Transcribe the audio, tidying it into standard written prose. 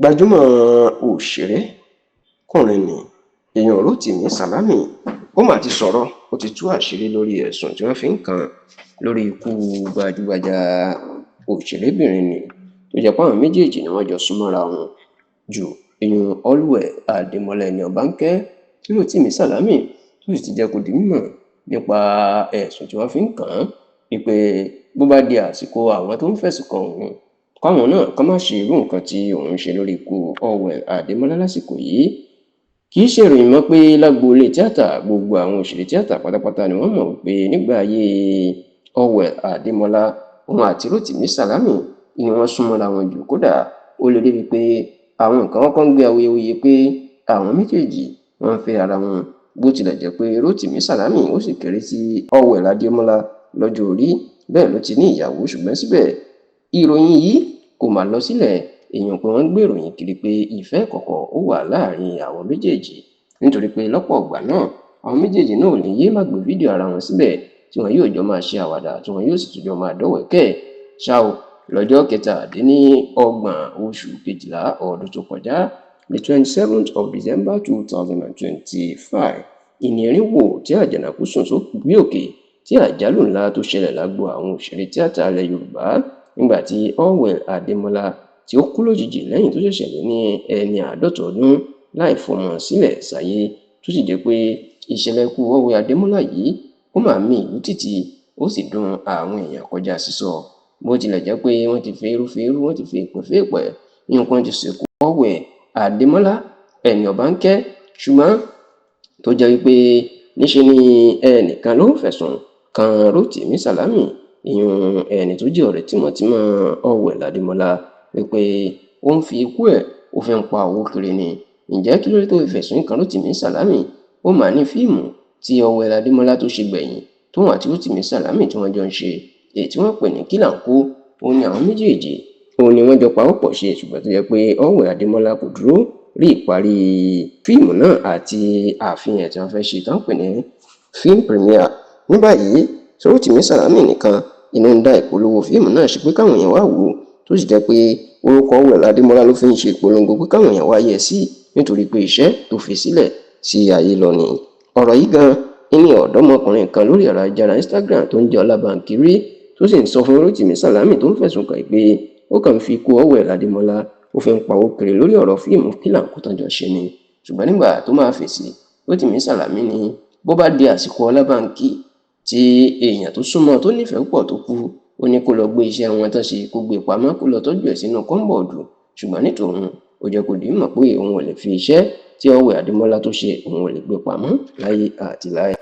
Gbajúmọ̀ òṣèrékùnrin nni, èèyàn Rotimi Salami, ó mà ti sọ̀rọ̀. Ó ti tú àṣírí lórí ẹ̀sùn tí wọ́n fi ń kàn án lórí ikú gbajúgbajà òṣèrébìnrin nni, tó jẹ́ pé àwọn méjèèjì ni wọ́n jọ súnmọ́ra wọn jù, ìyẹn Allwell Adémọlá Ẹniọbànkẹ́. Tí Rotimi Salami tó sì ti jẹ́ kó di mímọ̀ nípa ẹ̀sùn tí wọ́n fi ń kàn án, wípé bó bá di àsìkò àwọn tó ń fẹ̀sùn kan òun, káwọn náà kán má ṣe irú nǹkan tí òun ṣe lórí ikú Allwell Adémọlá lásìkò yìí. Kì í ṣe ìròyìn mọ́ pé lágboolé tíátà, gbogbo àwọn òṣèré tíátà pátápátá ni wọ́n mọ̀ wípé nígbà ayé Allwell Adémọlá, òun àti Rotimi Salami ni wọ́n súnmọ́ra wọn jù. Kódà ó lè débi pé àwọn nǹkan kọ́kọ́ ń gbé awuyewuye pé àwọn méjèèjì wọ́n ń fẹ́ ara wọn, bó tilẹ̀ jẹ́ pé Rotimi Salami ó sì kéré sí Allwell Adémọlá lọ́jọ́ orí, bẹ́ẹ̀ ló ti ní ìyàwó. Ṣùgbọ́n síbẹ̀, ìròyìn yìí kò mà lọ sílẹ̀. Èèyàn pé wọ́n ń gbé ìròyìn kiri pé ìfẹ́ ìkọ̀kọ̀ ó wà láàrin àwọn méjèèjì, nítorí pé lọ́pọ̀ ìgbà náà, àwọn méjèèjì náà ò ní yé má gbé fídíò ara wọn síbẹ̀ tí wọn yóò jọ máa ṣe àwàdà, tí wọn yóò sì tún jọ máa dọ́wẹ̀ẹ́kẹ̀. Ṣá o, lọ́jọ́ 27 oṣù kejìlá ọdún tó kọjá, the 27th of December 2025, ìní erin wò tí àjànàkú sùn bí òkè tí àjálù ńlá tó ṣẹlẹ̀ lágbo àwọn òṣèré tíátà ilẹ̀ Yorùbá, nígbà tí Allwell Adémọlá tí ó kú lójijì lẹ́yìn tó ṣẹ̀ṣẹ̀ lé ní ẹni 50 ọdún, láì fọmọ sílẹ̀ sáyé. Tó sì jẹ́ pé ìṣẹ̀lẹ̀ ikú Allwell Adémọlá yìí, ó mà mì ìlú tìtì, ó sì dùn àwọn èèyàn kọjá sísọ. Bó tilẹ̀ jẹ́ pé wọ́n ti fi eérú fi eérú, wọ́n ti fi èèpẹ̀ fún èèpẹ̀, nǹkan ti sìnkú Allwell Adémọlá Ẹniọbànkẹ́, ṣùgbọ́n tó jẹ́ wípé níṣe ni ẹnìkan ló ń fẹ̀sùn kan Rotimi Salami, ìyún ẹni tó jẹ́ ọ̀rẹ́ tímọ́tímọ́ Allwell Adémọlá, wípé ó ń fi ikú ẹ̀, ó fi ń pa owó kiri ni. Ǹjẹ́ kí ló dé tó fi fẹ̀sùn kan Rotimi Salami? Ó mà ní fíìmù tí Allwell Adémọlá tó ṣe gbẹ̀yìn, tóun àti Rotimi Salami tí wọ́n jọ ń ṣe, èyí tí wọ́n pè ní Kílàńkó, òun ni àwọn méjèèjì, òun ni wọ́n jọ pawọ́pọ̀ ṣe, ṣùgbọ́n tó jẹ́ pé Allwell Adémọlá kò dúró rí ìparí fíìmù náà àti àfihàn tí wọ́n fẹ́ ṣe tán pè ní film premiere. Ní báyìí, Rotimi Salami nìkan inú ń dá ìpolówó fíìmù náà ṣe pé káwọn èèyàn wá wò ó, tó sì jẹ́ pé orúkọ Allwell Adémọlá ló fi ń ṣe ìpolongo pé káwọn èèyàn wá yẹ sí, nítorí pé iṣẹ́ tó fi sílẹ̀ sí ayé lọ ni. Ọ̀rọ̀ yìí gan ní ọ̀dọ́mọkùnrin kan lórí ẹ̀rọ ayélujára Instagram tó ń jẹ́ Ọlábànkí rí, tó sì ń sọ fún Rotimi Salami tó ń fẹ̀sùn kàn pé ó kàn ń fi ikú Allwell Adémọlá, ó fi ń pawó kiri lórí ọ̀rọ̀ fíìmù Kílàńkó tán jọ ṣe ni. Ṣùgbọ́n nígbà tó máa fèsì, Rotimi Salami ní bó bá di àsìkò Ọlábànkí tí èèyàn tó súnmọ́, tó nífẹ̀ẹ́ púpọ̀ tó kú, ó ní kó lọ gbé iṣẹ́ wọn tán ṣe, kó gbé pamọ́, kó lọ tọ́jú ẹ̀ sínú kọ́ńbọ̀ọ̀dù. Ṣùgbọ́n ní tòun, ó jẹ́ kó di mímọ̀ pé òun ò lè fi iṣẹ́ tí Allwell Adémọlá tó ṣe, òun ò lè gbé pamọ́ láyé àti láé.